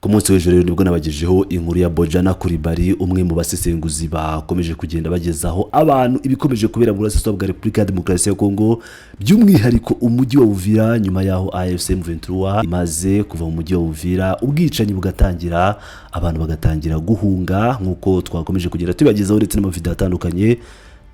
Ku munsi w'ejo rero nibwo nabagejeho inkuru ya Bojana Kuribari, umwe mu basesenguzi bakomeje kugenda bagezaho abantu ibikomeje kubera mu burasirazuba bwa Repubulika ya Demokarasi ya Kongo, by'umwihariko umujyi wa Uvira, nyuma y'aho AFC M23 imaze kuva mu mujyi wa Uvira, ubwicanyi bugatangira, abantu bagatangira guhunga, nk'uko twakomeje kugenda tubagezaho, ndetse n'amavideo atandukanye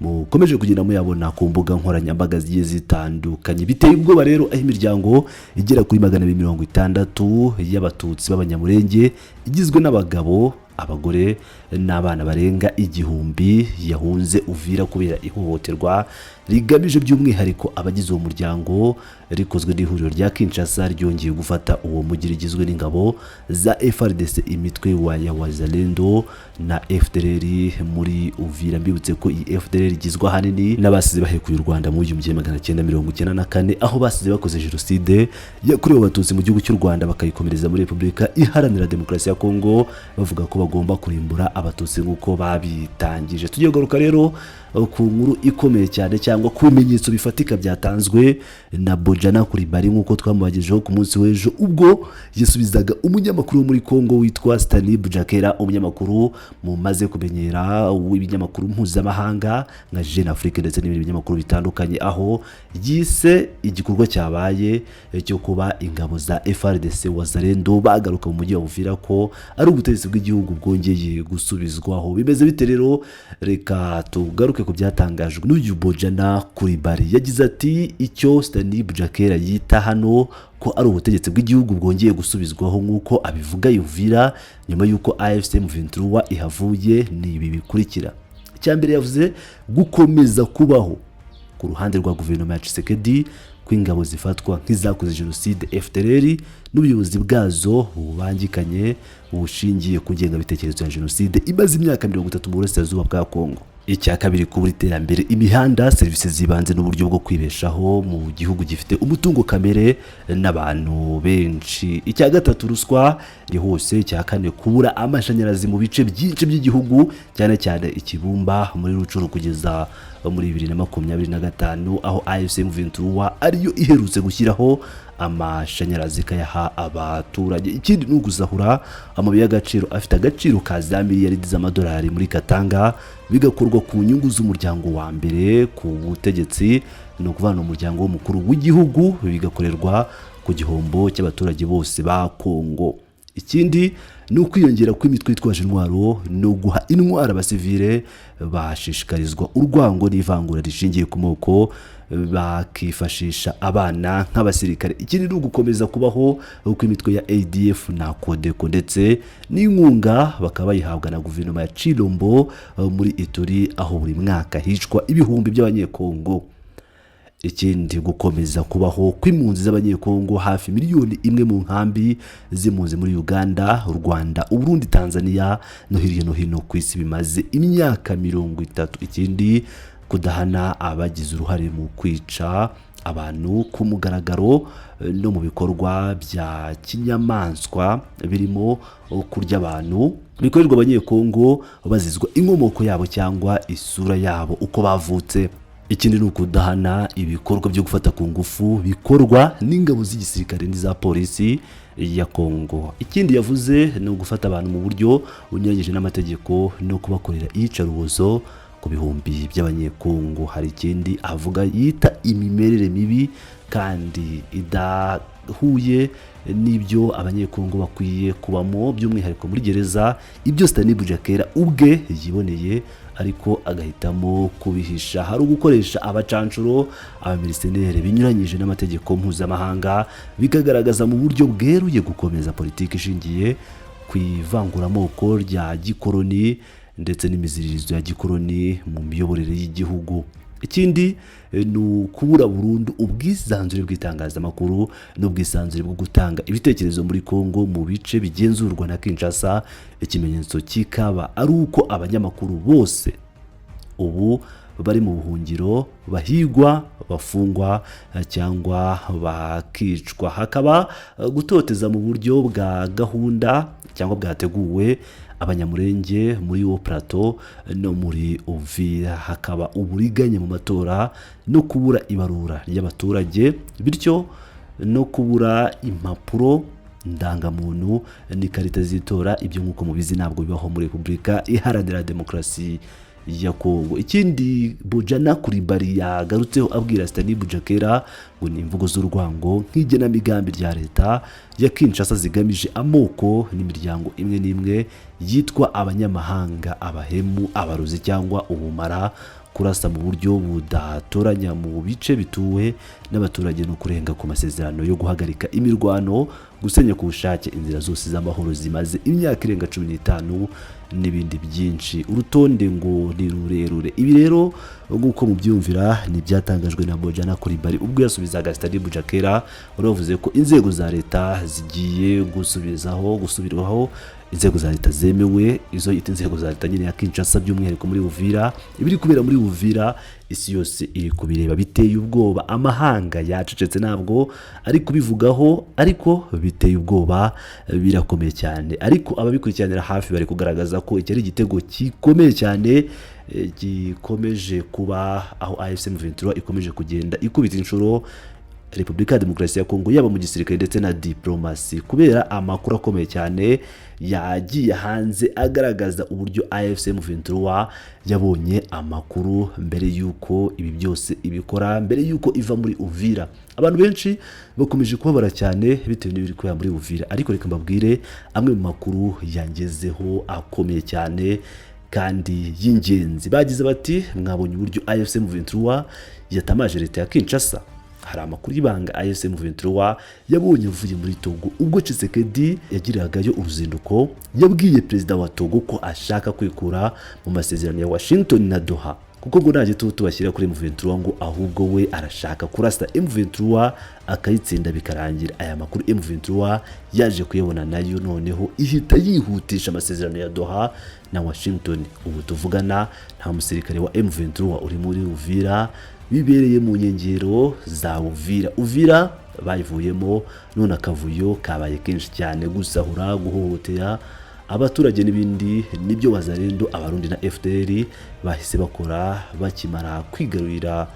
mukomeje kugenda muyabona ku mbuga nkoranyambaga zigiye zitandukanye. Biteye ubwoba rero, aho imiryango igera kuri 260 y'Abatutsi b'Abanyamurenge, igizwe n'abagabo, abagore n'abana barenga 1000, yahunze Uvira kubera ihohoterwa rigamije by'umwihariko abagize uwo muryango, rikozwe n'ihuriro rya Kinshasa ryongeye gufata uwo mujyi, rigizwe n'ingabo za FARDC, imitwe wa ya Wazalendo na FDLR muri Uvira. Mbibutse ko iyi FDLR igizwe ahanini n'abasize bahekuye u Rwanda mu 1994, aho basize bakoze jenoside yakorewe Abatutsi mu gihugu cy'u Rwanda, bakayikomereza muri Repubulika Iharanira Demokarasi ya Kongo, bavuga ko bagomba kurimbura Abatutsi nk'uko babitangije. Tugiye kugaruka rero ku nkuru ikomeye cyane, cyangwa ku bimenyetso bifatika byatanzwe na Bojana Kuribari, nk'uko twamubagejeho ku munsi w'ejo, ubwo yasubizaga umunyamakuru wo muri Kongo witwa Stani Bujakera, umunyamakuru mumaze kumenyera w'ibinyamakuru mpuzamahanga nka Jeune Afrique ndetse n'ibindi binyamakuru bitandukanye, aho yise igikorwa cyabaye cyo kuba ingabo za FARDC, Wazalendo bagaruka mu mujyi wa Uvira ko ari ubutegetsi bw'igihugu bwongeye gusubizwaho. Bimeze bite rero? Reka tugaruke ku byatangajwe n'uyu Bojana Kuribari. Yagize ati: "Icyo Stani Bujakera yita hano ko ari ubutegetsi bw'igihugu bwongeye gusubizwaho, nk'uko abivuga Uvira nyuma y'uko AFC M23 ihavuye, ni ibi bikurikira." Icya mbere yavuze, gukomeza kubaho ku ruhande rwa guverinoma ya Tshisekedi kw'ingabo zifatwa nk'izakoze jenoside, FDLR, n'ubuyobozi bwazo bubangikanye bushingiye ku ngengabitekerezo ya jenoside imaze imyaka 30 mu burasirazuba bwa Kongo. Icya kabiri, kubura iterambere, imihanda, serivisi z'ibanze n'uburyo bwo kwibeshaho mu gihugu gifite umutungo kamere n'abantu benshi. Icya gatatu, ruswa iri hose. Icya kane, kubura amashanyarazi mu bice byinshi by'igihugu, cyane cyane Ikibumba muri Rutshuru, kugeza muri 2025, aho AFC M23 ariyo iherutse gushyiraho amashanyarazi ikayaha abaturage. Ikindi ni ugusahura amabuye y'agaciro afite agaciro ka za miliyaridi z'amadolari muri Katanga, bigakorwa ku nyungu z'umuryango wa mbere ku butegetsi, ni ukuvuga ni umuryango w'umukuru w'igihugu, bigakorerwa ku gihombo cy'abaturage bose ba Kongo. Ikindi ni ukwiyongera kw'imitwe yitwaje intwaro no guha intwaro abasivile bashishikarizwa urwango n'ivangura rishingiye ku moko, bakifashisha abana nk'abasirikare. Ikindi ni ugukomeza kubaho kw'imitwe ya ADF na Codeco, ndetse n'inkunga bakaba bayihabwa na guverinoma ya Chilombo muri Ituri, aho buri mwaka hicwa ibihumbi by'Abanyekongo. Ikindi, gukomeza kubaho kw'impunzi z'Abanyekongo hafi miliyoni 1 mu nkambi z'impunzi muri Uganda, u Rwanda, Uburundi, Tanzania no hirya no hino ku isi, bimaze imyaka 30. Ikindi, kudahana abagize uruhare mu kwica abantu ku mugaragaro no mu bikorwa bya kinyamaswa birimo kurya abantu, bikorerwa Abanyekongo bazizwa inkomoko yabo cyangwa isura yabo uko bavutse. Ikindi ni ukudahana ibikorwa byo gufata ku ngufu bikorwa n'ingabo z'igisirikare n'iza polisi ya Kongo. Ikindi yavuze ni ugufata abantu mu buryo bunyuranyije n'amategeko no kubakorera iyicarubozo ku bihumbi by'Abanyekongo. Hari ikindi avuga yita imimerere mibi kandi idahuye n'ibyo Abanyekongo bakwiye kubamo, by'umwihariko muri gereza, ibyo Stanley Bujakera ubwe yiboneye ariko agahitamo kubihisha. Hari ugukoresha abacanshuro, abamerisenere, binyuranyije n'amategeko mpuzamahanga, bikagaragaza mu buryo bweruye gukomeza politiki ishingiye ku ivanguramoko rya gikoroni ndetse n'imiziririzo ya gikoroni mu miyoborere y'igihugu. Ikindi ni ukubura burundu ubwisanzure bw'itangazamakuru n'ubwisanzure bwo gutanga ibitekerezo muri Kongo mu bice bigenzurwa na Kinshasa, ikimenyetso kikaba ari uko abanyamakuru bose ubu bari mu buhungiro, bahigwa, bafungwa cyangwa bakicwa. Hakaba gutoteza mu buryo bwa gahunda cyangwa bwateguwe Abanyamurenge muri Hauts Plateau no muri Uvira. Hakaba uburiganya mu matora no kubura ibarura ry'abaturage, bityo no kubura impapuro Ndangamuntu n'ikarita z'itora, ibyo nk'uko mubizi ntabwo bibaho muri Repubulika Iharanira Demokarasi ya Kongo. Ikindi Bojana Kuribari yagarutseho abwira Stani Bujakera ngo ni imvugo z'urwango nk'igenamigambi rya leta ya Kinshasa zigamije amoko n'imiryango imwe n'imwe yitwa abanyamahanga, abahemu, abarozi cyangwa ubumara, kurasa mu buryo budatoranya mu bice bituwe n'abaturage no kurenga ku masezerano yo guhagarika imirwano, gusenya ku bushake inzira zose z'amahoro zimaze imyaka irenga 15 n'ibindi byinshi. Urutonde ngo ni rurerure. Ibi rero nk'uko mubyumvira ni ibyatangajwe na Bojana Kuribari ubwo yasubizaga Stadi Bujakera wari wavuze ko inzego za leta zigiye gusubizaho gusubirwaho, inzego za leta zemewe, izo yita inzego za leta nyine ya Kinshasa, by'umwihariko muri Uvira. Ibiri kubera muri Uvira isi yose iri kubireba, biteye ubwoba. Amahanga yacecetse, ntabwo ari kubivugaho, ariko biteye ubwoba, birakomeye cyane. Ariko ababikurikiranira hafi bari kugaragaza ko iki ari igitego gikomeye cyane gikomeje kuba, aho AFC M23 ikomeje kugenda ikubita inshuro Repubulika ya Demokarasi ya Kongo, yaba mu gisirikare ndetse na diplomasi, kubera amakuru akomeye cyane yagiye hanze agaragaza uburyo AFC M23 yabonye amakuru mbere y'uko ibi byose ibikora, mbere y'uko iva muri Uvira. Abantu benshi bakomeje kubabara cyane bitewe n'ibiri kubera muri Uvira, ariko reka mbabwire amwe mu makuru yangezeho akomeye cyane kandi y'ingenzi. Bagize bati: "Mwabonye uburyo AFC M23 yatamaje leta ya Kinshasa. Hari amakuru y'ibanga AFC M23 yabonye avuye muri Togo. Ubwo Tshisekedi yagiragayo uruzinduko, yabwiye perezida wa Togo ko ashaka kwikura mu masezerano ya Washington na Doha, kuko ngo nta gitutu bashyira kuri M23, ngo ahubwo we arashaka kurasa M23 akayitsinda bikarangira. Aya makuru M23 yaje kuyabona nayo, noneho ihita yihutisha amasezerano ya Doha na Washington. Ubu tuvugana nta musirikare wa M23 uri muri Uvira, bibereye mu nkengero za Uvira. Uvira bayivuyemo, none akavuyo kabaye kenshi cyane, gusahura, guhohotera abaturage n'ibindi, nibyo Wazalendo, Abarundi na FDLR bahise bakora bakimara kwigarurira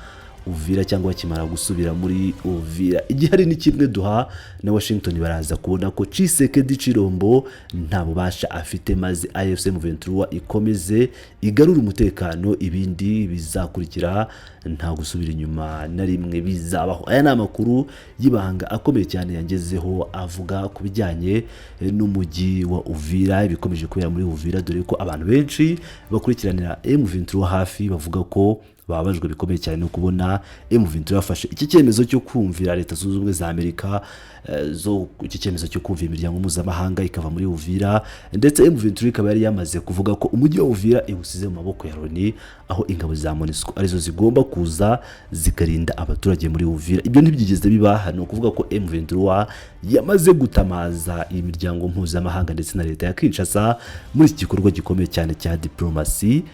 Uvira cyangwa bakimara gusubira muri Uvira. Igihari ni kimwe, Doha na Washington baraza kubona ko Tshisekedi Chilombo nta bubasha afite, maze AFC M23 ikomeze igarure umutekano. Ibindi bizakurikira, nta gusubira inyuma na rimwe bizabaho." Aya ni amakuru y'ibanga akomeye cyane yangezeho avuga ku bijyanye n'umujyi wa Uvira, ibikomeje kubera muri Uvira, dore ko abantu benshi bakurikiranira M23 hafi bavuga ko bababajwe bikomeye cyane no kubona M23 yafashe iki cyemezo cyo kumvira Leta Zunze Ubumwe za Amerika, zo iki cyemezo cyo kumvira imiryango mpuzamahanga ikava muri Uvira. Ndetse M23 ikaba yari yamaze kuvuga ko umujyi wa Uvira iwusize mu maboko ya Loni, aho ingabo za MONUSCO arizo zigomba kuza zikarinda abaturage muri Uvira. Ibyo ntibyigeze biba. Ni ukuvuga ko M23 yamaze gutamaza iyi miryango mpuzamahanga ndetse na leta ya Kinshasa muri iki gikorwa gikomeye cyane cya diplomasi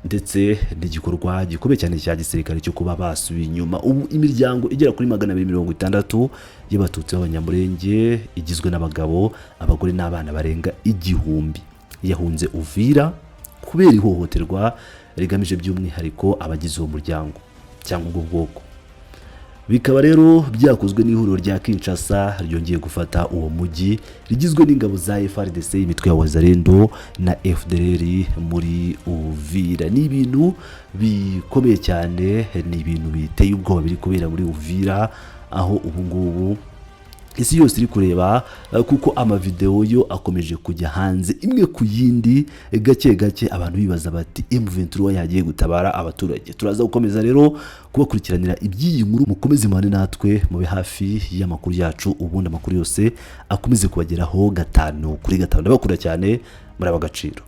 ndetse n'igikorwa gikomeye cyane cya gisirikare cyo kuba basubiye inyuma. Ubu imiryango igera kuri 260 y'Abatutsi b'Abanyamurenge, igizwe n'abagabo, abagore n'abana barenga 1000, yahunze Uvira kubera ihohoterwa rigamije by'umwihariko abagize uwo muryango cyangwa ubwo bwoko. Bikaba rero byakozwe n'ihuriro rya Kinshasa ryongeye gufata uwo mujyi, rigizwe n'ingabo za FARDC, imitwe ya Wazalendo na FDLR muri Uvira. Ni ibintu bikomeye cyane, ni ibintu biteye ubwoba biri kubera muri Uvira, aho ubu ngubu isi yose iri kureba, kuko amavidewo yo akomeje kujya hanze imwe ku yindi, gake gake, abantu bibaza bati: "M23 yagiye gutabara abaturage?" Turaza gukomeza rero kubakurikiranira iby'iyi nkuru. Mukomeze mubane natwe, mube hafi y'amakuru yacu, ubundi amakuru yose akomeze kubageraho gatanu kuri gatanu. Ndabakunda cyane, muri ab'agaciro.